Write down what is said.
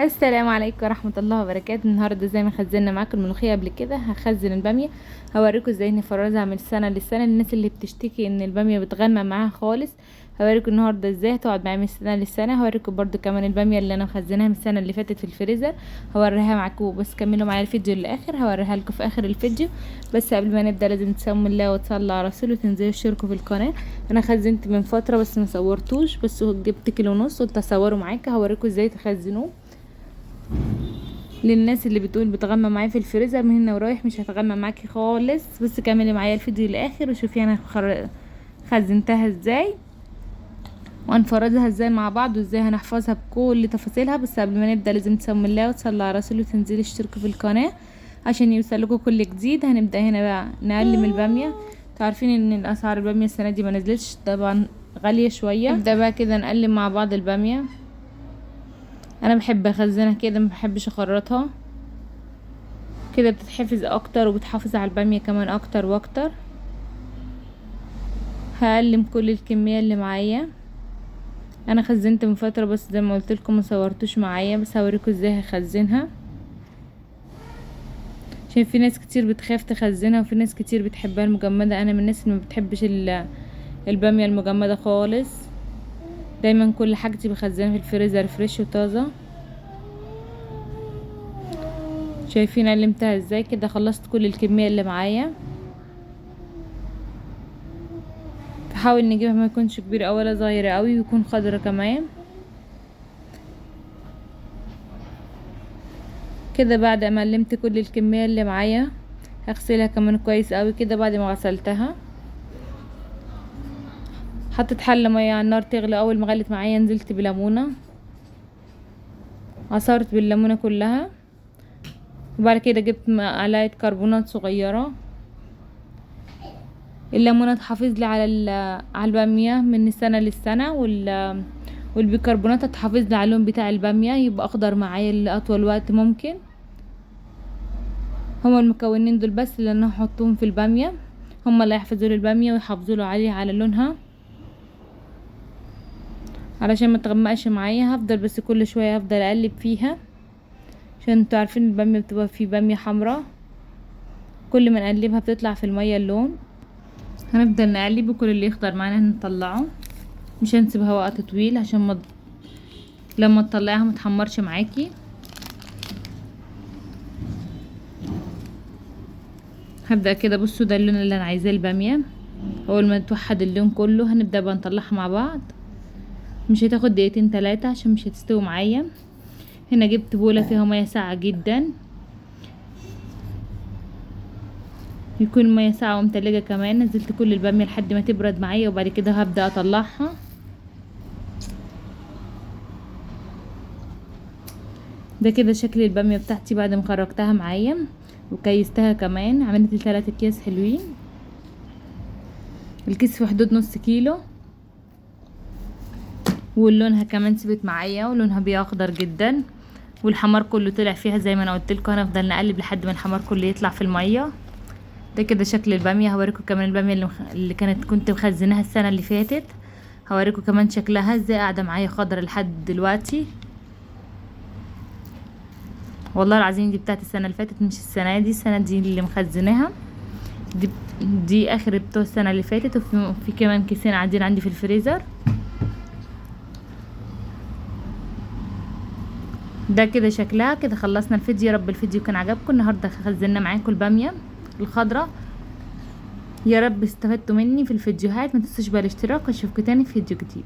السلام عليكم ورحمة الله وبركاته. النهاردة زي ما خزنا معاكم الملوخية قبل كده هخزن البامية. هوريكم ازاي نفرزها من سنة للسنة. الناس اللي بتشتكي ان البامية بتغمق معاها خالص، هوريكم النهاردة ازاي هتقعد معايا من سنة للسنة. هوريكم برضو كمان البامية اللي انا مخزناها من السنة اللي فاتت في الفريزر، هوريها معاكم، بس كملوا معايا الفيديو للاخر، هوريها لكم في اخر الفيديو. بس قبل ما نبدا لازم تسموا الله وتصلوا على رسول وتنزلوا اشتركوا في القناة. انا خزنت من فترة بس ما صورتوش، بس جبت كيلو ونص قلت اصوره معاكم، هوريكم ازاي تخزنوه. للناس اللي بتقول بتغمى معايا في الفريزر، من هنا ورايح مش هتغمى معاكي خالص، بس كملي معايا الفيديو للاخر وشوفي انا خزنتها ازاي وهنفرزها ازاي مع بعض وازاي هنحفظها بكل تفاصيلها. بس قبل ما نبدا لازم تسموا الله وتصلوا على رسول وتنزلي اشتركوا في القناة عشان يوصلكوا كل جديد. هنبدا هنا بقى نقلم الباميه. تعرفين ان الاسعار الباميه السنة دي ما نزلتش، طبعا غالية شوية. نبدا بقى كده نقلم مع بعض الباميه. انا بحب اخزنها كده، ما بحبش اخرطها كده، بتتحفظ اكتر وبتحافظ على الباميه كمان اكتر واكتر. هقلم كل الكمية اللي معايا. انا خزنت من فترة بس زي ما قلت لكم ما صورتوش معايا، بس هوريكم ازاي هخزنها عشان في ناس كتير بتخاف تخزنها وفي ناس كتير بتحبها المجمده. انا من الناس اللي ما بتحبش الباميه المجمده خالص، دايما كل حاجتي بخزنها في الفريزر fresh وطازه. شايفين قلمتها ازاي كده؟ خلصت كل الكمية اللي معايا. بحاول نجيبها ما يكونش كبير اوي ولا صغير قوي، ويكون خضرة كمان كده. بعد ما قلمت كل الكمية اللي معايا هغسلها كمان كويس قوي كده. بعد ما غسلتها حطيت حله مية على النار تغلي. اول ما غلت معايا نزلت بليمونه، عصرت بالليمونه كلها. وبعد كده جبت معلقه كربونات صغيرة. الليمونه تحافظ لي على الباميه من السنة للسنة، والبيكربونات تحافظ لي على اللون بتاع الباميه يبقى اخضر معايا لاطول وقت ممكن. هما المكونين دول بس اللي انا هحطهم في الباميه، هما اللي هيحفظوا لي الباميه ويحافظوا له عليها على لونها علشان ما تغمقش معايا. هفضل بس كل شوية هفضل اقلب فيها عشان انتوا عارفين الباميه بتبقى في باميه حمراء، كل ما نقلبها بتطلع في المية اللون. هنفضل نقلب وكل اللي يخضر معانا هنطلعه، مش هنسيبها وقت طويل عشان ما لما تطلعيها ما تحمرش معاكي. هبدا كده، بصوا ده اللون اللي انا عايزاه الباميه. اول ما توحد اللون كله هنبدا بقى نطلعها مع بعض، مش هتاخد دقيقتين تلاتة عشان مش هتستوي معايا. هنا جبت بوله فيها مية ساقعه جدا، يكون مية ساقعه ومتلجه كمان. نزلت كل الباميه لحد ما تبرد معايا وبعد كده هبدا اطلعها. ده كده شكل الباميه بتاعتي بعد ما خرجتها معايا وكيستها كمان. عملت لي 3 اكياس حلوين، الكيس في حدود نص كيلو، ولونها كمان سبت معايا ولونها بقى اخضر جدا، والحمار كله طلع فيها زي ما انا قلت لكم. هنفضل نقلب لحد ما الحمار كله يطلع في المية. ده كده شكل الباميه. هوريكم كمان الباميه اللي كنت مخزناها السنة اللي فاتت، هوريكم كمان شكلها ازاي قاعدة معايا خضرة لحد دلوقتي. والله العظيم دي بتاعت السنة اللي فاتت مش السنة دي، السنة دي اللي مخزناها دي اخر بتوع السنة اللي فاتت. وفي كمان كيسين قاعدين عندي في الفريزر. ده كده شكلها. كده خلصنا الفيديو، يا رب الفيديو كان عجبكم. النهارده خزنا معاكم الباميه الخضراء، يا رب استفدتوا مني في الفيديوهات. ما تنسوش بقى الاشتراك، واشوفكم تاني في فيديو جديد.